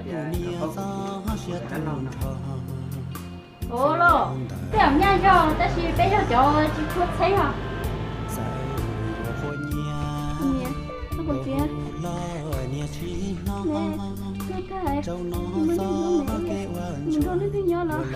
Tus niam txoj sia tu nrho. Ua los, peb nyab yog tab sis peb yog cov tsis tshua txheeb os. Niam, koj puas txiav? Niam, koj tag, mus nrog leej twg nyob los?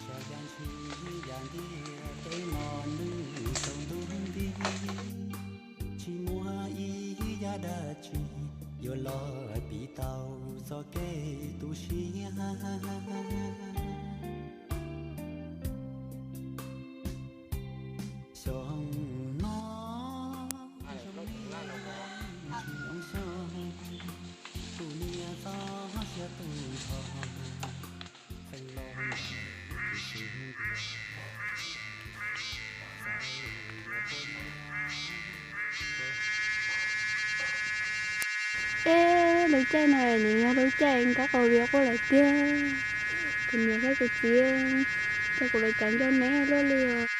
Xyov yam ntshis yam ntiag peb no nws tsaus ntuj nti, tsis muaj ib yam dab tsi yuav los piv tau txoj kev tu siab. Xyoo no, xyoo no, tsis zoo xyoo, tus niam txoj sia tu nrho. Eb, lub caij no nws yog lub caij nkaj qau vias quaj lawm tiag. Kuv niam thiab kuv txiv, cas kuv lawv tsav nco neb luaj li os.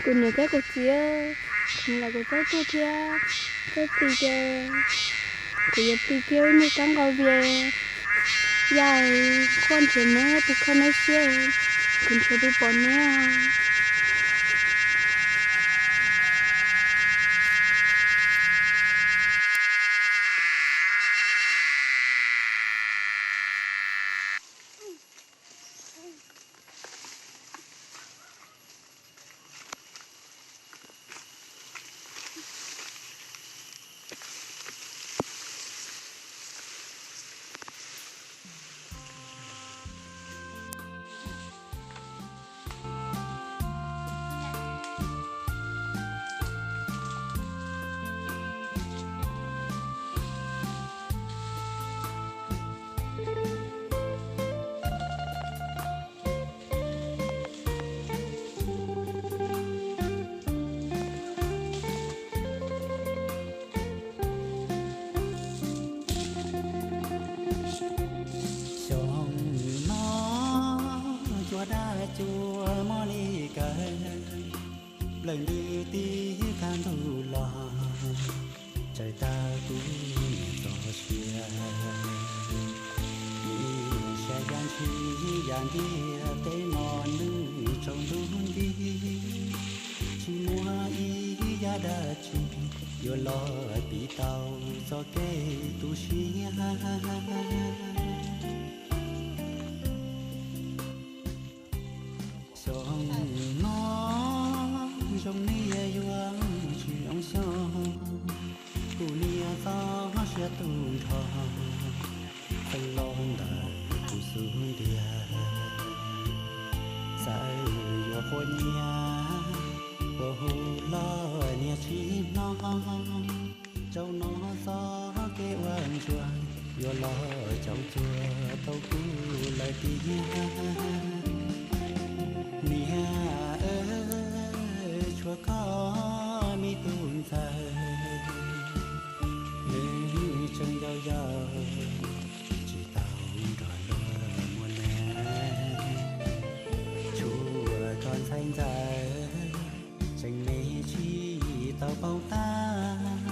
Kuv niam thiab kuv txiv, kuv lam kuv txob tuag thiab txob plig ces kuv yuav plig kiag ib niag kab nqau vias. Yam quaj nrhiav neb puas kho neb siab, kuv nrhiav puas pom neb os. Xyoo no cua dab cua mob li kawg, plaws ntws tib qab ntug los, tsaws tag kuv niam txoj sia. Ib sab yam ntshis yam ntiag peb no nws tsaus ntuj nti, tsis muaj ib yam dab tsi yuav los piv tau txoj kev tu siab. Xyoo no zoo niaj yuav tsis zoo xyoo, kuv niam txoj sia tu nrho, qee los ntawm kuv xub ntiag. Txawm yuav quaj nyiav, ua hu los niam tsis hnov. Tsaus no txoj kev ua ntsuag, yuav los caum cuag tau kuv lawm tiag. Niam, tshuav koj me tub ntxawg, nws tseem yau yau, tsis tau nrog luag muaj neeg. Tshuav koj ntxhais ntxawm, tseem me tsis tau paub tab,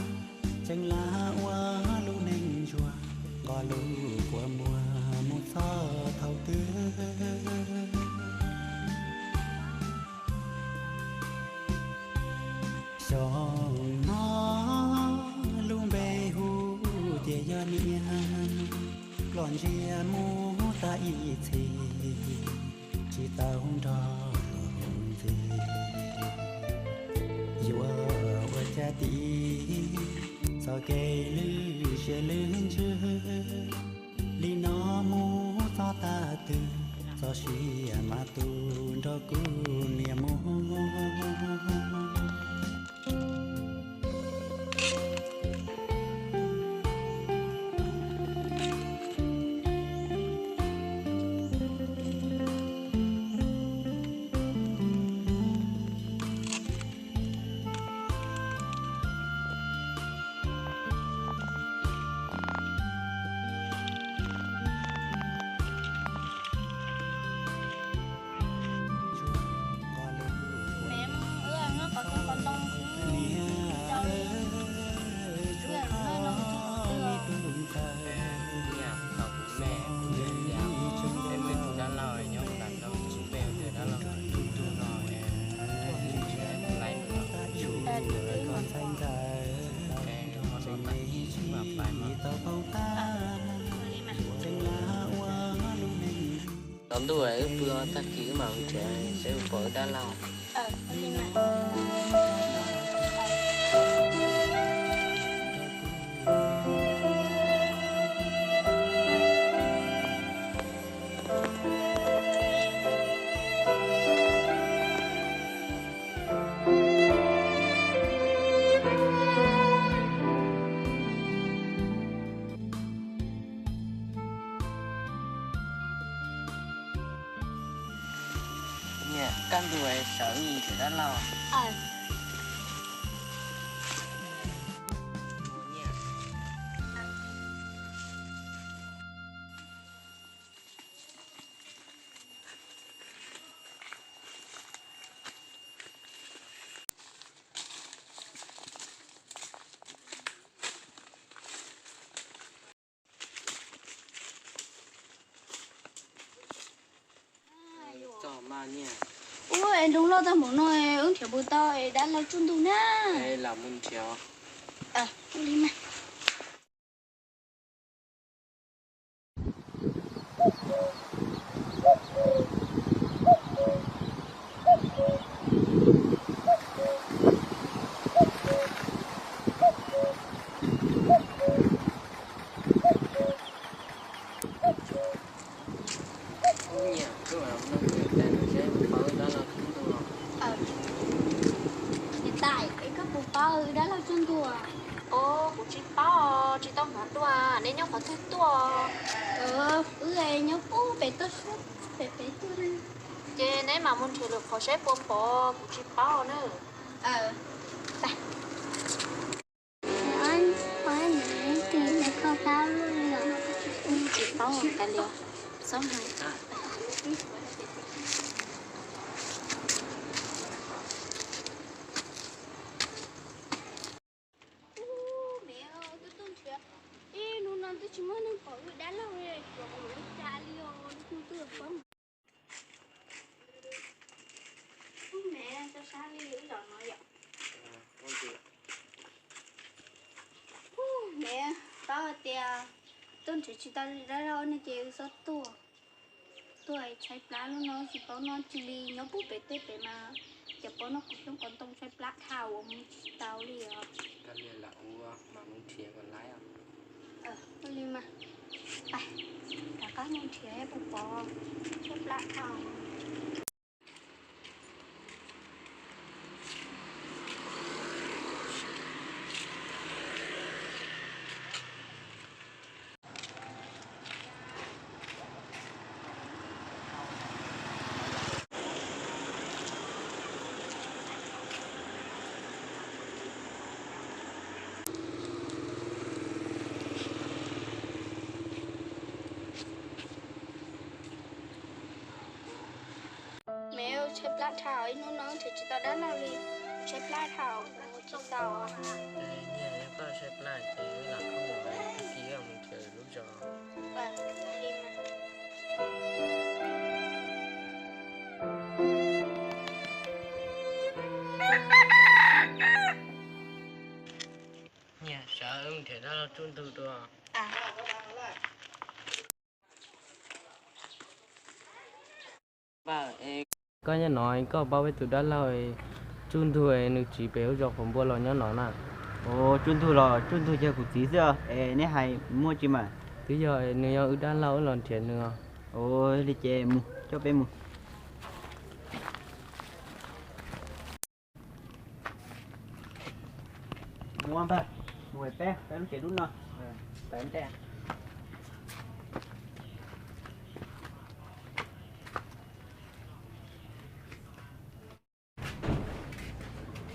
tseem lam ua lub neej ntsuag, nqos lub kua muag mus txog thaum twg. Xyoo no lub npe hu tias yog niam, los ntsia mus tag ib txhis, tsis tau nrog luag ntxiv. Yuav ua cas tiv txoj kev lwj siab lwj ntsws, Li no mus txog tag twg, txog sia mas tu nrog kuv niam mus. Tsaus ntuj wb pw tag kis wb mam mus nrhiav seb puas pom wb dab laug. Niam, kaj ntug sawv mus nrhiav dab laug. Ua es nroo loj tag npaum no wb nrhiav puas tau es dab laug tsuj ntug na. Lam mus nrhiav. Ua li mas. Niam tais, es koj puas paub wb dab laug tsuj ntug? Os, kuv tsis paub, tsis tau hnov dua, neb nyob qhov twg tuaj? Wb nyob pem toj siab pem pem tuaj. Ces neb mam mus nrhiav lwm qhov saib puas pom, kuv tsis paub na. Tsis paub tas li os. Txhob hais. Ub, me, twb tuaj nrhiav ib hnub no twb tsis muaj neeg pom wb dab laug li, xyov ua cas li os, hnub twg pom. Ub, me, tso sab li wb zos no yom. Ub, me, paub hais tias tuaj nrhiav tsis tau dab laug ne ces wb txhob tuaj. Tuaj tshaib plab lub no, tsis paub noj tsis li, nyob puag pem tej pem mas cov pab noj qos xyoob qos ntoo tshaib plab dhau uas mus tsis tau li os. Ua li mas, rov qab mus nrhiav puas pom, tshaib plab dhau. Me, tshaib plab dhau, ib hnub no nrhiav tsis tau dab laug li, tshaib plab dhau, mus tsis tau. Koj tshaib plab ces lam koj mus, tag kis wb mus nrhiav lwm lub zos. Niam, sawv wb mus nrhiav dab laug tsuj ntug dua. Koj nyob no koj paub peb tus dab laug tsuj ntug nws txiv pem lub zos qhov npua los nyob no na. Tsuj ntug los tsuj ntug yog kuv txiv xwb es neb hais muaj tsis mas. Twb yog nws yog wb dab laug wb los nrhiav nws os. Ua li ces mus, coj peb mus. Mus npawg, mus peb peb lub tsev dub no.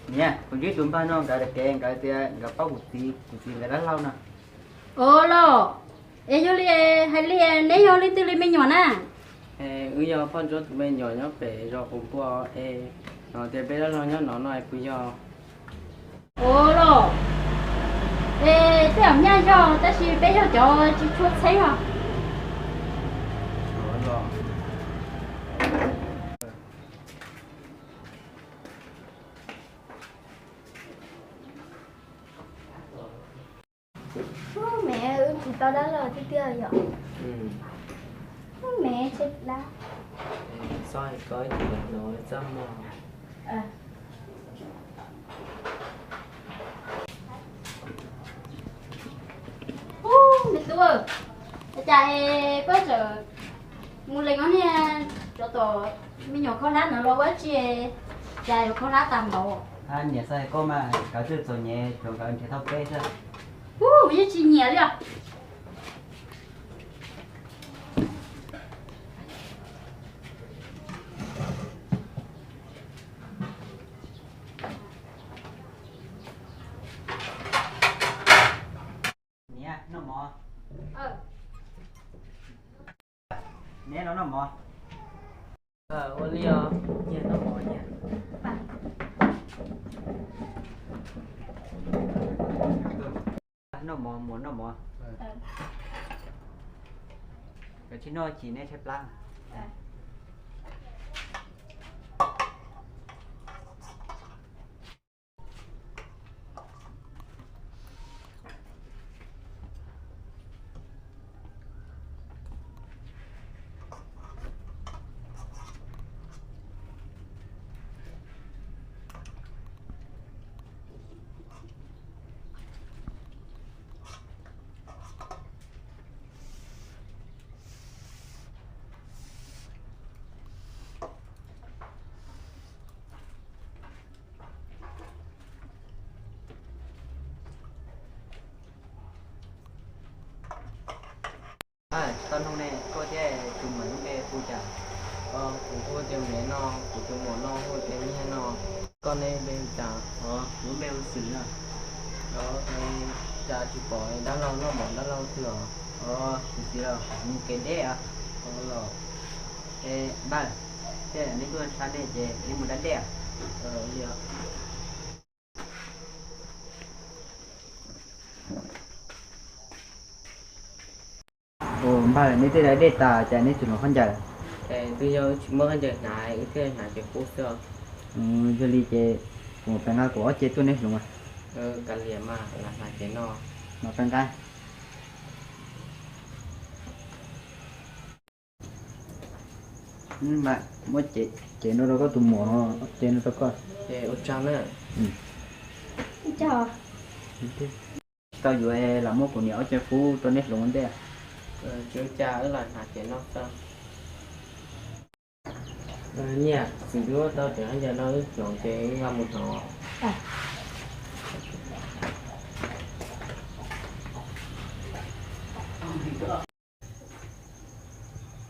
Niam, kuv ntsib tus npawg no nkawd kev, nkawd tias nkawd paub kuv txiv, kuv txiv nkawd dab laug no. Ua los, es yog li hais li neb yog leej twg li me nyuam na? Wb yog Phoj Ntsuab tus me nyuam nyob pem zos Qus Npua es, no tias peb dab laug nyob no no es puas yog? Ua los, es tej zaum nyaj yog tab sis peb yog cov tsis tshua txheeb os. Ub, me, wb tsis tau dab laug tiag tiag yom. Ub, me, txhob hais ko ib tug no txaj muag. Ub, me tub, cas es koj txawm mus lees ob niag tsov tom me nyuam khaub hlab ntawd los ua dab tsi, cas yuav khaub hlab tag npaum? Niam, txhob hais ko mas, nkawd twb txom nyem, tsuas nkawd nrhiav tau peb xwb. Ub, yeej tsis nyiam li os. Niam, noj mov. Niam, los noj mov. Ua li os, nyiam noj mov nyiam. Noj mov, muam noj mov. Koj tsis noj chim neb tshaib plab. Tau nug ne, koj thiab tus muam lub npe hu cas? Kuv hu tias Miv no, kuv tus muam no hu tias Nyiaj no. Koj ne npe hu cas? Kuv lub npe hu Xwm no. Cas tsis pom dab laug noj mov dab laug twg os? Kuv txiv los mus kev deb os. Npawg, thiab neb tuaj sab nej ces neb mus da dej os. Ua npawg, neb twb da dej tas cas neb tseem los khaub ncaws? Twb yog tsis muaj khaub ncaws hnav, wb thiaj hnav ces kub xwb. Yog li ces kuv mam pais nqa kuv ob ce tuaj neb hloov. Kav liam mas, lam hnav ces no. Mam pais nqa. Muab cev no rau koj tus muam, cev no rau koj. Ua tsaug na. Tau yuav lam muab kuv niam ob ce kub rau neb hloov ua ntej. Tsis ua cas, wb lam hnav ces no xwb. Nyiaj, txiv twb muab tau cov khaub ncaws no wb hloov ces wb mus hloov.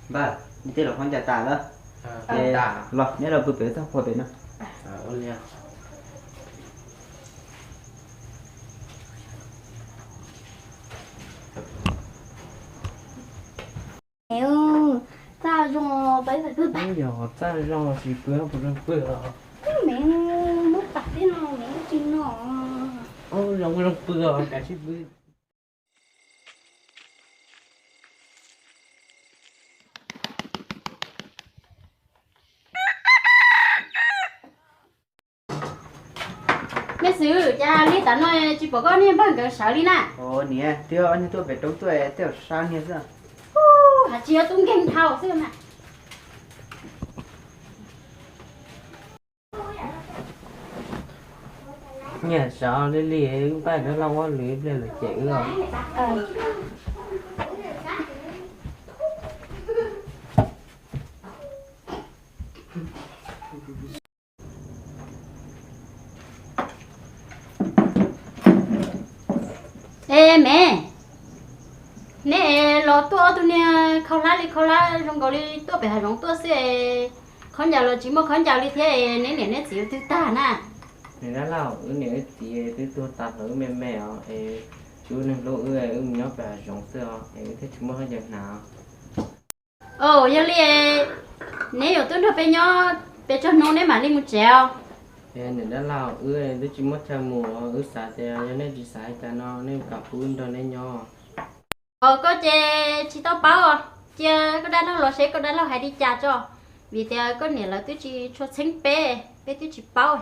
Npawg, neb twb los khaub ncaws tas lawm. Los neb los pw pem txoj qhua pem no. Txaj zoo, peb pais pw peb. Yog txaj zoo tsis pw puas zoo pw os? Me, muab tas tib no me tsis no. Zoo zoo pw os, kav tsij pw. Me Xwm, cas li tas no tsis pom koj niag npawg nkawd sawv li na? Niam, twb ob niag tuaj pem roob tuaj tej zaum sab niag xwb. Hais tsis yog tub nkeeg dhau xwb na. Nyiaj, sawv li li, npawg dab laug ua lwm ib pliag lawm ces wb os. Me, neb los tuaj ob tug niag khaub hlab li khaub hlab zoo nkaus li tuaj pem hav zoov tuaj xwb es, khaub ncaws los tsis muaj khaub ncaws li thiab es neb niam neb txiv ua twg tag na? Niam dab laug, wb niam wb txiv twb tuag tas thaum wb me me os es tsis muaj neeg hlub wb, wb mus nyob pem hav zoov xwb os es wb thiaj tsis muaj khaub ncaws hnav. Yog li neb yuav tuaj nrog peb nyob peb tsawg hnub neb mam li mus tsev os. Niam dab laug, wb twb tsis muaj chaw mus, wb xav tias yog nej tsis xav li cas no nej kam pub nrog neb nyob. Os, koj ces tsis tau paub, cia koj dab laug los seb koj dab laug hais li cas tso, vim tias koj niam lawv twb tsis tshua txheeb peb, peb twb tsis paub.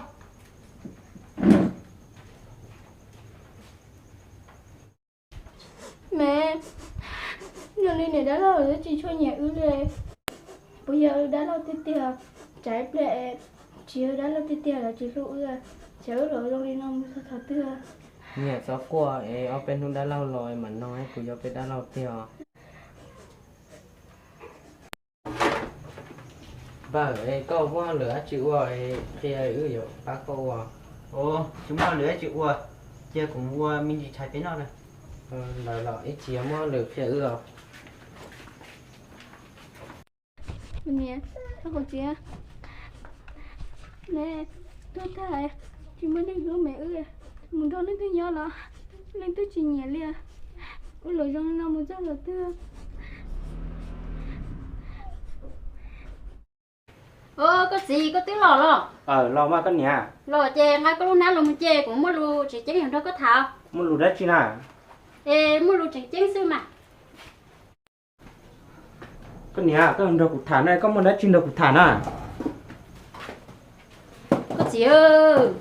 Me, yog li niam dab laug twb tsis tshua nyiam wb li, puas yog wb dab laug tiag tiag? Tsam ib pliag tsis yog dab laug tiag tiag lawv tsis hlub wb, tsam wb los zoo li no mus txog thaum twg? Niam txhob quaj es ob peb hnub dab laug los mam nug kuv yog peb dab laug tiag os. Npawg, koj muaj hauj lwm dab tsi ua qhia wb yuav pab koj ua. Tsis muaj hauj lwm dab tsi ua, cia kuv mus ua me ntsis tshais peb noj na. Ntawd los ib chim muaj hauj lwm qhia wb os. Niam, koj txiv, ne, tuag tag, tsis muaj neeg hlub me wb, mus nrog leej twg nyob los leej twg tsis nyiam li. Wb los zoo li no mus txog thaum twg? Koj txiv, koj twb los los? Los mas koj niam. Los ces nqa koj lub hnab los mus ces kuv muaj lus tseem ceeb yuav nrog koj tham. Muaj lus dab tsi na? Es muaj lus tseem ceeb xwb mas. Koj niam, koj nrog kuv tham na, koj muaj dab tsi nrog kuv tham na? Koj txiv,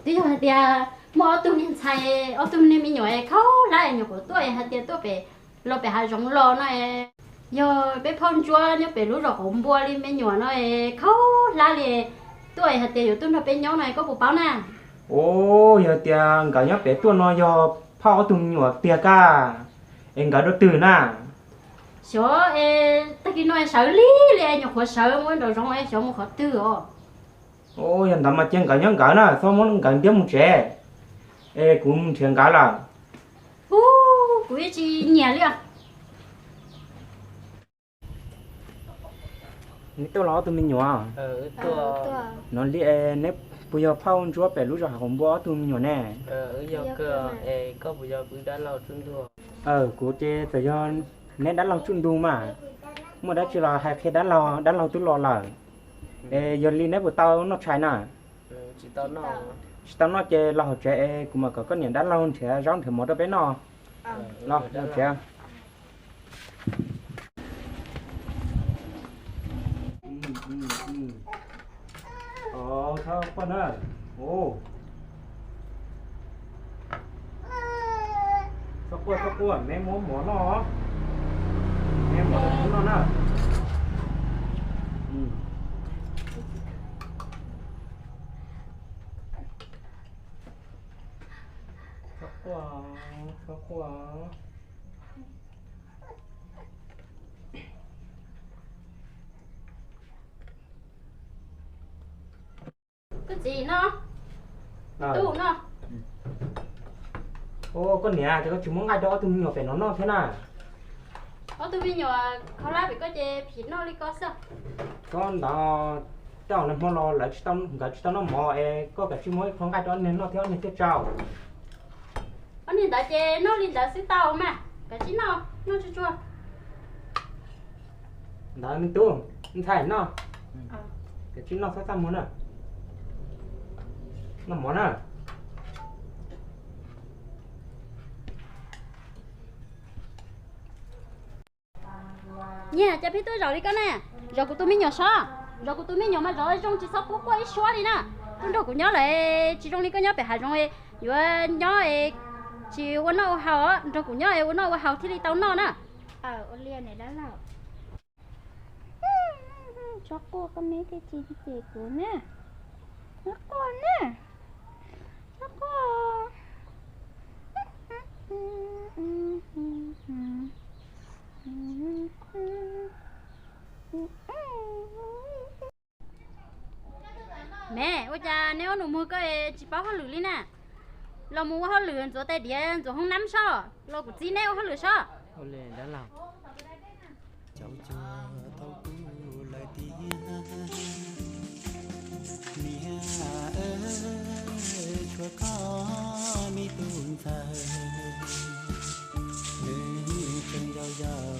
twb yog hais tias muaj ob tug niag ntxhais, ob tug niag me nyuam khaub hlab nyuam qhuav tuaj hais tias tuaj pem, los pem hav zoov los no, yog peb phauj ntsuab nyob pem lub zos Qhov Npua li me nyuam no khaub hlab li, tuaj hais tias yuav tuaj nrog peb nyob no koj puas paub na? Ua, yog tias nkawd nyob pem tuaj no yog phauj ob tug me nyuam tiag kab, es nkawd dua twg na? Xyov es tag kis no sawv lig li nyuam qhuav sawv mus nraum zoov es xyov mus qhov twg os. Ua, yog ntawd mas cia nkawd nyob nkawd na, txhob muab nkawd ntiab mus tsev, es kuv mus nrhiav nkawd lawm. Ub, kuv yeej tsis nyiam li os. Neb tuaj los ob tug me nyuam? No li neb puas yog phauj ntsuab pem lub zos Hav Qhov Npua ob tug me nyuam ne? Kuv ces txawm yog neb dab laug Tsuj Ntu mas, muaj dab tsi los hais qhia dab laug, dab laug twb los lawm. Es yog li neb puas tau noj tshais na? Tsis tau noj ces los hauv tsev es kuv mam kom koj niam dab laug nrhiav zaub nrhiav mov rau peb noj. Los, los tsev. Txhob quaj na. Txhob quaj, txhob quaj, neb muab mov noj. Neb muab mov noj na. Txhob quaj, txhob quaj. Koj txiv no, tub no. Ua, koj niam, ces koj tsis muab nqaij rau ob tug me nyuam pem no noj thiab na? Ob tug me nyuam khaub hlab pem koj ces phim noj li koj xwb. Koj ntawd, tej zaum nag hmo los lawv tsis tau, nkawd tsis tau noj mov es koj kav tsij muab ib qho nqaij rau ob niag noj thiab ob niag thiaj tsau. Ob niag ntawd ces noj li ntawd xwb tau mas, kav tsij noj, noj tsuag tsuag. Ntawd me tub, ntxhais noj, kav tsij noj txhob txaj muag na. Noj mov na. Nyiaj, cas pheej tuaj zaum li koj na? Zov kuv tus me nyuam seb, zov kuv tus me nyuam mas zov zoo tsis txhob quaj quaj ib suab li na. Tuaj nrog kuv nyob lawm tsis zoo li koj nyob pem hav zoov, yuav nyob tsis ua noj ua haus, nrog kuv nyob ua noj ua haus thiaj li tau noj na. Ua li dab laug. Txhob quaj, koj me thiaj tsis cem kuv na. Txhob quaj na. Txhob quaj. Me, ua cas neb ob nus muag koj tsis paub hauj lwm li na? Los mus ua hauj lwm ntxuav tais diav ntxuav hoob nab sob, los kuv txib neb ua hauj lwm sob. Cau cua tau kuv lawm tiag, niam, tshuav koj me tus ntxawg, nws tseem yau yau,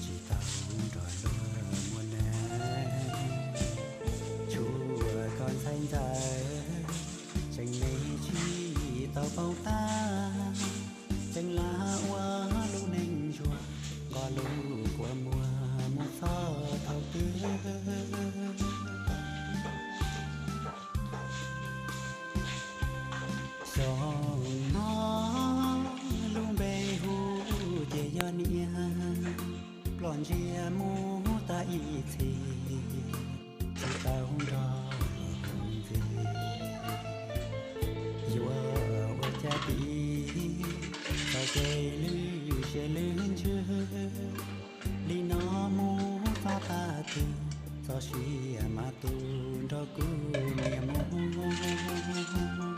tsis tau nrog luag muaj neeg. Tshuav koj ntxhais ntxawm, tseem me tsis tau paub tab, tseem lam ua lub neej ntsuag, nqos lub kua muag mus txog thaum twg. Xyoo no lub npe hu ces yog niam, ploj ntsia mus tag ib txhis, tsis tau nrog ntxiv. Yuav ua cas tiv txoj kev lwj siab lwj ntsws li no mus txog tag twg, txoj sia mas tu nrog kuv niam mus.